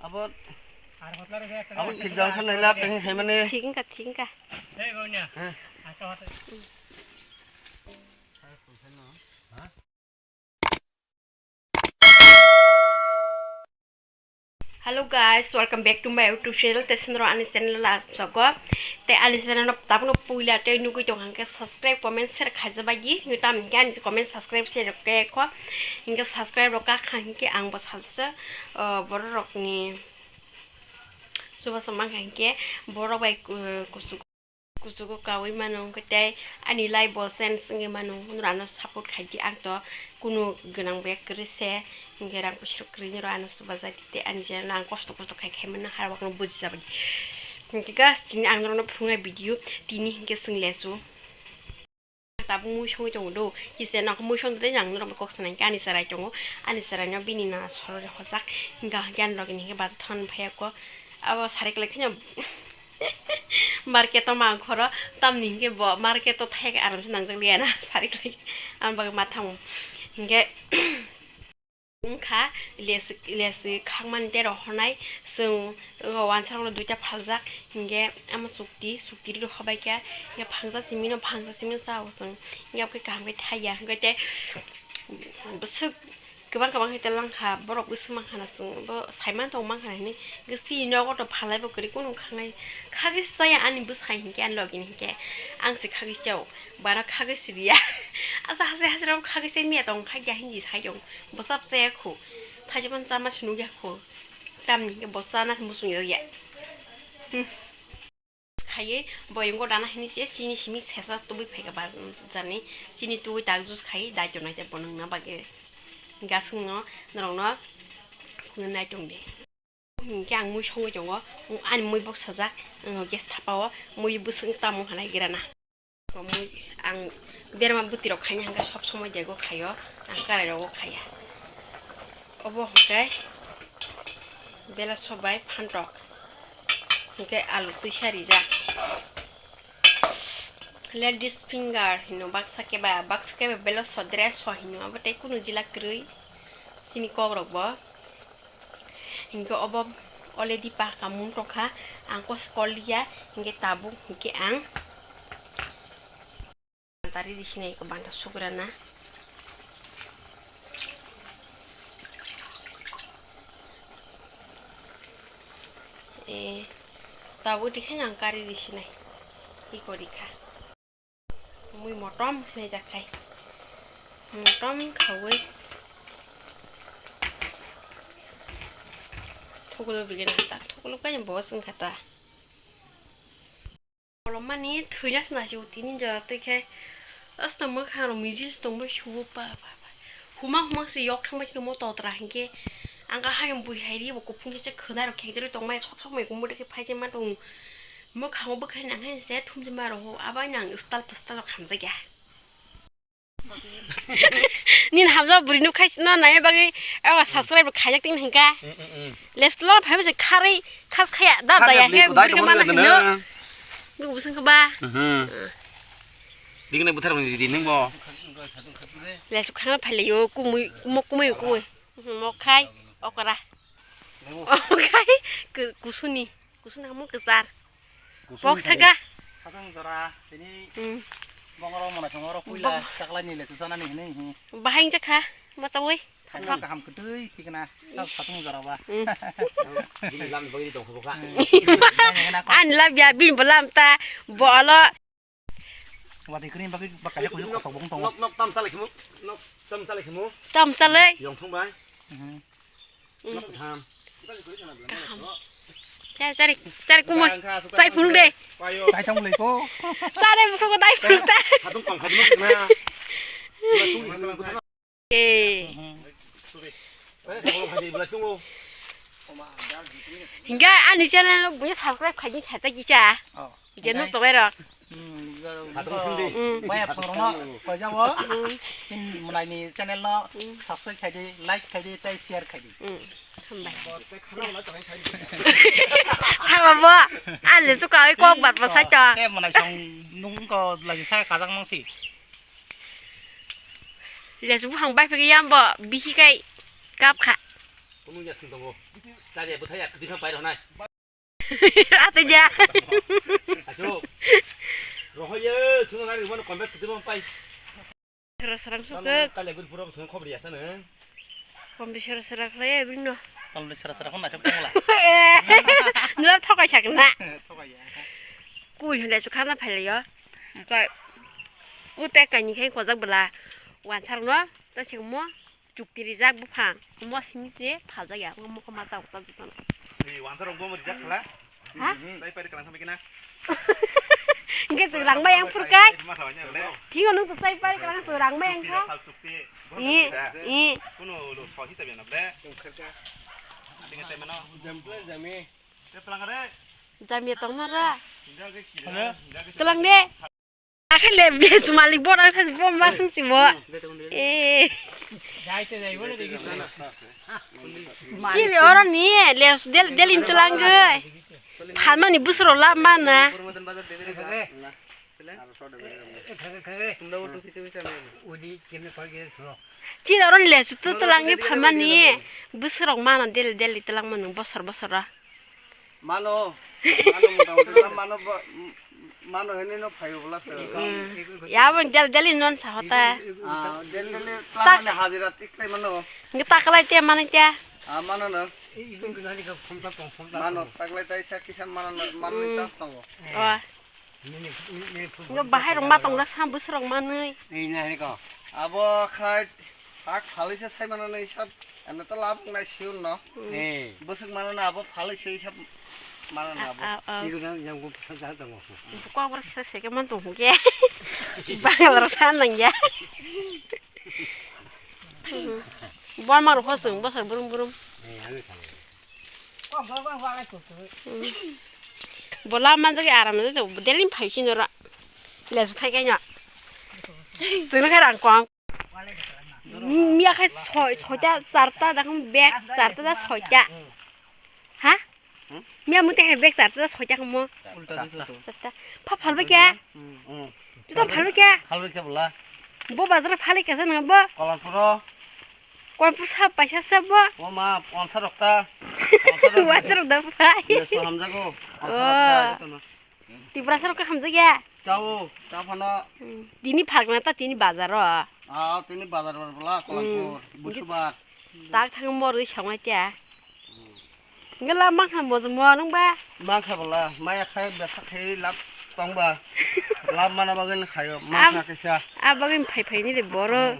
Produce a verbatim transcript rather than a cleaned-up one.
Abo, abo thik jang khan naila, teng hai mane. Thik wngkha, thik wngkha. He. Hello guys, welcome back to my YouTube channel. Te sendro ani channel la sogo. Te ani channel no tabuk no puila te nugui tong hangke subscribe, comment, share khaija bagi. Ngi tam hingke ani comment, subscribe, share rok ke kho. Hingke subscribe rok ka kha hingke ang bo salsa, uh, borok rokni suba samang hingke borok bai, uh, kusu Kuchugo kaui mano, hwnkhe tei ani life bo change wngwi mano. Norok ano support khai di, ang to kunu gwnang bai kwrwi se, hwnkhe rang puisa rok kwrwi norok ano chubaja di, tei ani channel no ang kosto kosto khai khai mano, harwak no buji jabadi. Hwnkhe guys, tini ang norok no phunuknai video, tini hwnkhe chwng lesu. Tabuk mui songwi tongo do, kisa nokho mui song tei ang norok bai kok sanai khe ani chwrai tongo, ani chwrai no bini na soroi hojak, hwnkhe hwnkhe ani logi ni hwnkhe bazar thani phaiya kho, abo sari kwlai kheno market o mang khoro, tamni hwnkhe bo market o thai aram se nangjak liya na sari kwlai, ang bagwi ma thango hwnkhe. Wngkha lesi, lesi khakmani tei rohornai, chwng o wansarokno duita phaljak, hinkhe ama chukti, chukti rw hobaikha, hinkhe phangsa simino, phangsa simino chao chwng, hinkhe abokhe kaham khe thaiya, hinkhe tei bwswk kwbang kwbang khe langkha, borok bwswk mankha na chwng bo saiman tong mankha na hinwi, hinkhe chini nogo to phalaibo kwrwi kunu khangnai, khagwi chaya ani bwsai hinkhe ani logini hinkhe, ang se khagwi chao, bana khagwi siriya, asa hase hase rok khagwi chai miya tong kha ya hindi sai tong. Bo chap chaya khu. Thaijima chama se nukya khu. Tamni hwnkhe bo chana se muchung ya ya. Hmm. Khaiwi boyongo dana hini se chini simi sesa tubui phaikha ba jani. Chini tubui tak juice khai dai tongnai tei bo nungna bagwi. Gasungno norokno phunuknai tongdi. Hinkhe ang mui songwi tongo. Ani mui boksajak, gas thapao mui bwswk tamo hanai girana. Mui ang berma bwtwi rok khaina hwnkhe sob somoi dego khaio, ang karai rogo khaiya. Obo hwnkhe belaso bai phantok hwnkhe alu twisa rijak. Ladies finger hino baksa keba, baksa keba belaso dress o hino, abo tei kunu jila kwrwi chini kok rok bo. Hinkhe obo already paka mung tongkha, ang kos kol liya, hinkhe tabuk hinkhe ang banta riri sinai ko banta sugrana. Eh, tabuk dikhe ang kari riri sinai, iko rikha. Mui motom sinai jakhai. Motom khaui. Thukulo bigin kata. Thukulo kaya bos wngkha ta. Kolom mani thuina sina si utini jora twi khai. Asta mwkhang rok mijil tongbo subo pa, pa, pa. Huma huma si yok thangbai sini mo totra hinkhe. Angka hayung bui hai ri bo kuphung khe khwnai rok khengdero tongmai sok sok mai kumbo de khe phai je ma tong. Mwkhango bwkhai nang hai se thumjima rok ho abai nang style pwstyle rok hamjakya. Nini hamjak bwrwi nuk khai sino nai bagwi abo subscribe rok khaijak tini hwnkha. Mm, mm, mm. Left lo phai bwsai kharwi khas khaya da da ya he bwrwi mana hino. Nuk bwsang kha ba. Mhm. Dikne buthar bwrwi di nung bo. Lesu khana phai le yo kumui mo kumui kumui. Mo khai okra. Mo khai kusuni kusuni hamu kwchar. Box thaka. Satung jora, tini hmm. Bongoro mona songoro puila chaklai ni le tu sana ni hini hi. Bahai jakha, machawi. Kaham kwtwi tikna, tak satung jora ba. Hmm. Bini lam bagwi tong kha. An lab ya bin bolam ta bolo. Wadi kri bagwi bakaya kuyu kosok bong tong. Nok nok tam chalai khimu. Nok tam chalai khimu. Tam chalai. Yong thong bai. Hmm. Kaham. Kaham. Chari, chari kumui. Chai phunuk de. Chai thang mulai ko. Chari buku ko dai phunuk ta. Satung pang khai ma na. Eh. Hingga ani channel no buya subscribe khai ni sa ta kisa. Oh. Jenu tongrai rok. Hmm, maya phungrokno koijabo. Hmm. Tin mwnaini channel no subscribe khaidi, like khaidi, tei share khaidi. Hmm. Hambai. Sabo bo, ale suka oi kok bat bo sai to. Te mwnai song nung ko lagi sai kajak mangsi. Lesu buphang bai phege yambo bihi kai kap kha. Kumu ya sing tongo. Tadi buthai ya, kdi khan pai rwnai. Ate ja. Acho. Rohoye, suno nari rumah no kombes kdi bang pai. Sara sarang suke. Kale gur pura suno khobri ya sana. Kombi sara sara khlai bring no. Kombi sara sara khon na chok tongla. Nula thokai sak na. Thokai ya. Kui hole chu khana phai yo. Kai. U te kai ni khai kozak bela. Wan sarang no. Ta chik mo. Chukti rijak buphang, omo simi te phaljakya, omo mokol masa utak utak. Ni wansa rok bo rijak khala? Ha? Dai pari kalang sampai kena. Hingke chwng rang bai ang phurkai. Dai ma thawanya le. Thingo nung to chai pari kalang chwng rang bai ang kha. Chukti da, phal chukti. I, i. Kuno lo sohi tabi na ble. Ati ngai mano. Jample jami. Te pelang re. Jamia tong na ra. Hingke kila, hingke. Telang de. Akhele bes malik bo nang thas bo ma sung si bo. Eh. Chini oro ni les del del in telang ge. Phalmani busro la mana. Chini oro ni les tu telang ge phalmani busro mana del del telang manu bosor bosor ra. Mano, mano motamoti lam mano bo, mano hene no phayo bola se. Ya bo del del non sa hota. Ah, del del lam mane hajira tik tai mano. Ngi takalai te mani te. Ah, mano no. Mano takalai tai sa kisan mano no, mano ni chance tongo. Oh. Ngi bahai rok ma tongjak sa busrok manui. Ei na hene ko. Abo khai. Tak phalwi se sai mano nei sab, ano to labuk nai siun no. Eh. Bwswk mano na abo phalwi se sab mano na abo. Ah, ah. Igu na yang bu sa ja tongo. Bukwa bor sa se ke man tong ke. Bang bor sa nang ya. Bor ma ro khosung bosor burum burum. Eh, ano kha. Bola manjak aram de delin phai sino ra. Lesu thai kai nya. Sino kha rang kwang. Miya khai soi, soita, charta, dakhan bag, charta da soita. Ha? Miya mute hai bag charta da soita kamo. Ulta di soto. Charta. Pha phalbai kya? Hmm. Juta phalbai kya? Phalbai kya bola? Bo bazar phalai kya sa nang bo? Kolonpuro. Kolonpur sa paisa sa bo? O ma, onsa rokta. Onsa rokta. Onsa rokta phai. Yes, hamjago. Onsa rokta. Tiprasa rok hamjakya? Chao, cha phano. Hmm. Tini phalkna ta tini bazar o. Ah, tini bazar bar bwla, Kolomkor, Busubar. Tak thang mor ri songma tia. Ngela mangkha mo mo nung ba? Mangkha bwla, maya khai besa khai lab tong ba. Lab mana bagwi khayo, mangkha kaisa. A bagwi phai phai ni de boro. Hmm.